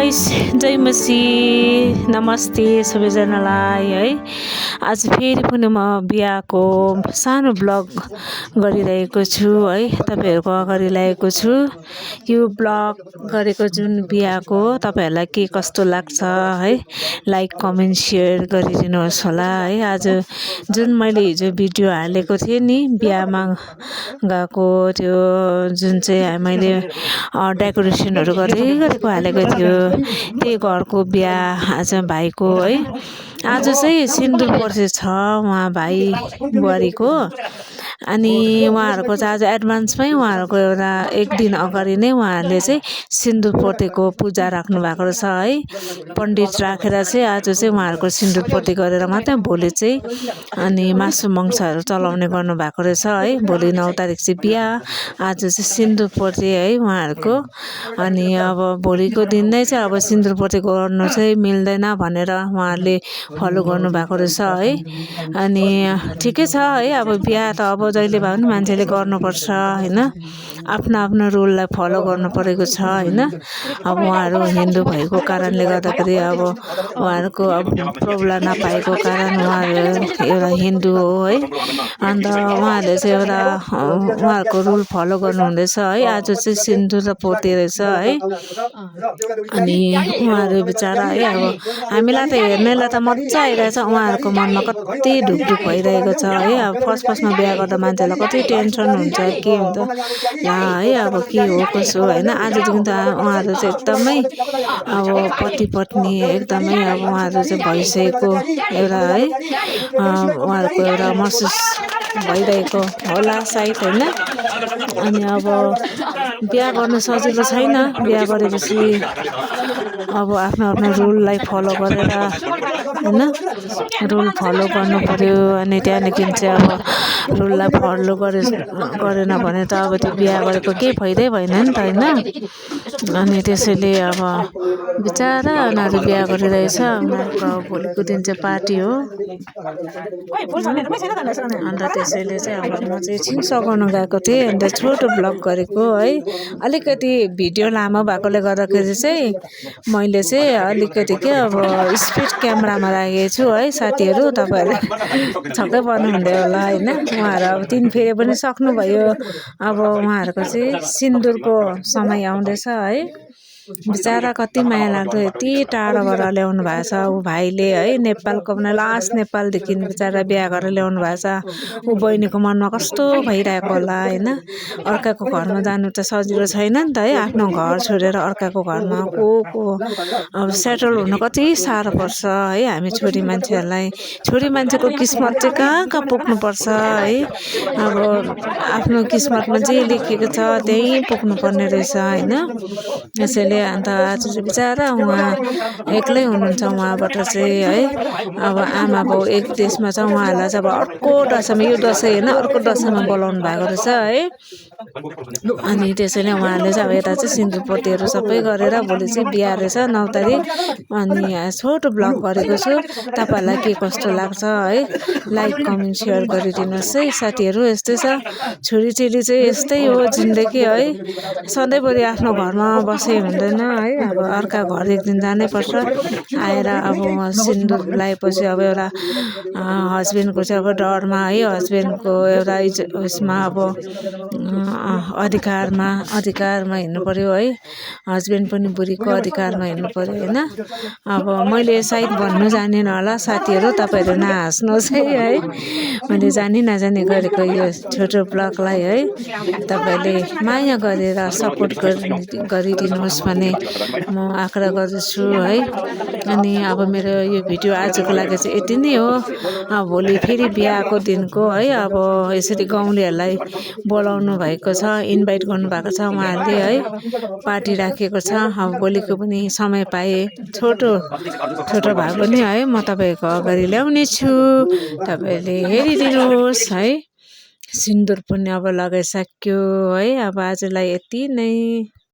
Guys, जय मसी, नमस्ते सबैजनालाई है। आज फेरि पनि म बिहाको सानो ब्लग गरिरहेको छु है, तपाईँहरूको अगाडि ल्याएको छु। यो ब्लग गरेको जुन बिहाको तपाईँहरूलाई के कस्तो लाग्छ है, लाइक कमेन्ट सेयर गरिदिनुहोस् होला है। आज जुन मैले हिजो भिडियो हालेको थिएँ नि बिहामा गएको, त्यो जुन चाहिँ मैले डेकोरेसनहरू गरेको हालेको थियो, त्यही घरको बिहा आज भाइको है। आज चाहिँ सिन्दुर पर्से छ उहाँ भाइ बुहारीको, अनि उहाँहरूको चाहिँ आज एडभान्समै उहाँहरूको एउटा एक दिन अगाडि नै उहाँहरूले चाहिँ सिन्दुर पोतेको पूजा राख्नु भएको रहेछ है। पण्डित राखेर चाहिँ आज चाहिँ उहाँहरूको सिन्दुर पोते गरेर मात्रै भोलि चाहिँ अनि मासु मङ्सहरू चलाउने गर्नु भएको रहेछ है। भोलि 9 तारिक चाहिँ बिहा, आज चाहिँ सिन्दुर पोते है उहाँहरूको। अनि अब भोलिको दिन नै चाहिँ अब सिन्दुर पोते गर्नु चाहिँ मिल्दैन भनेर उहाँहरूले फलो गर्नु भएको रहेछ है। अनि ठिकै छ है, अब बिहा त अब जहिले भए पनि मान्छेले गर्नुपर्छ होइन, आफ्नो आफ्नो रुललाई फलो गर्नु परेको छ होइन। अब उहाँहरू हिन्दू भएको कारणले गर्दाखेरि अब उहाँहरूको अब प्रब्लम नपाएको कारण उहाँहरू एउटा हिन्दू हो है। अन्त उहाँहरूले चाहिँ एउटा उहाँहरूको रुल फलो गर्नुहुँदैछ है। आज चाहिँ सिन्दुर पोते रहेछ है। अनि उहाँहरू बिचरा है, अब हामीलाई त हेर्नेलाई त मजा आइरहेछ, उहाँहरूको मनमा कति ढुकढुक भइरहेको छ है। अब फर्स्टमा बिहा गर्दा मान्छेलाई कति टेन्सन हुन्छ, के हुन्छ ला है, अब के हो कसो होइन। आजदेखि त उहाँहरू चाहिँ एकदमै अब पति पत्नी एकदमै अब उहाँहरू चाहिँ भइसकेको एउटा है, उहाँहरूको एउटा महसुस भइरहेको होला सायद होइन। अनि अब बिहा गर्नु सजिलो छैन, बिहा गरेपछि अब आफ्नो आफ्नो रुललाई फलो गरेर होइन, रुल फलो गर्नु पर्यो। अनि त्यहाँदेखि चाहिँ अब रुललाई फलो गरेन भने त अब त्यो बिहा गरेको केही फाइदै भएन नि त होइन। अनि त्यसैले अब बिचरा उनीहरू बिहा गरिरहेछ, उनीहरूको भोलिको दिन चाहिँ पार्टी हो। अन्त त्यसैले चाहिँ अब म चाहिँ एकछिन सघाउन गएको थिएँ, अन्त छोटो ब्लग गरेको है। अलिकति भिडियो लामो भएकोले गर्दाखेरि चाहिँ मैले चाहिँ अलिकति के अब स्पिड क्यामेरामा राखेको छु है। साथीहरू तपाईँहरूले छक्कै पर्नुहुँदै होला होइन। उहाँहरू अब 3 फेरे पनि सक्नुभयो, अब उहाँहरूको चाहिँ सिन्दुरको समय आउँदैछ है। बिचरा कति माया लाग्दो, यति टाढोबाट ल्याउनु भएको छ ऊ भाइले है, नेपालको पनि लास्ट नेपालदेखि बिचरा बिहा गरेर ल्याउनु भएको छ। ऊ बहिनीको मनमा कस्तो भइरहेको होला होइन। अर्काको घरमा जानु त सजिलो छैन नि त है, आफ्नो घर छोडेर अर्काको घरमा को अब सेटल हुनु कति साह्रो पर्छ है। हामी छोरी मान्छेहरूलाई, छोरी मान्छेको किस्मत चाहिँ कहाँ पुग्नुपर्छ है। अब आफ्नो किस्मतमा जे लेखेको छ त्यहीँ पुग्नुपर्ने रहेछ होइन। यसैले अन्त आज चाहिँ बिचरा उहाँ एक्लै हुनुहुन्छ, उहाँबाट चाहिँ है। अब आमा बाउ एक देशमा छ, उहाँहरूलाई चाहिँ अब अर्को दशैँमा, यो दसैँ होइन अर्को दसैँमा बोलाउनु भएको रहेछ है। अनि त्यसैले उहाँहरूले चाहिँ अब यता चाहिँ सिन्दुर पोतेहरू सबै गरेर भोलि चाहिँ बिहा रहेछ 9 तारिक। अनि छोटो ब्लग गरेको छु, तपाईँहरूलाई के कस्तो लाग्छ है, लाइक कमेन्ट सेयर गरिदिनुहोस् है साथीहरू। यस्तै छ, छोरीचेली चाहिँ यस्तै हो जिन्दगी है। सधैँभरि आफ्नो घरमा बसे हुँदैन है, अब अर्का घर एक दिन जानै पर्छ। आएर अब सिन्दुर लगाएपछि अब एउटा हस्बेन्डको चाहिँ अब डरमा है, हस्बेन्डको एउटा उसमा अब अधिकारमा हिँड्नु पर्यो है। हस्बेन्ड पनि बुढीको अधिकारमा हिँड्नु पर्यो होइन। अब मैले सायद भन्नु जानिनँ होला साथीहरू, तपाईँहरू नहाँस्नुहोस् है। मैले जानी नजानी गरेको यो छोटो ब्लगलाई है तपाईँहरूले माया गरेर सपोर्ट गरिदिनुहोस् भन्ने म आग्रह गर्दछु है। अनि अब मेरो यो भिडियो आजको लागि चाहिँ यति नै हो। भोलि फेरि बिहाको दिनको है, अब यसरी गाउँलेहरूलाई बोलाउनु भएको छ, इन्भाइट गर्नुभएको छ उहाँहरूले है, पार्टी राखेको छ। अब भोलिको पनि समय पाए छोटो भए पनि है म तपाईँहरूको अगाडि ल्याउने छु, तपाईँहरूले हेरिदिनुहोस् है। सिन्दुर पनि अब लगाइसक्यो है। अब आजलाई यति नै।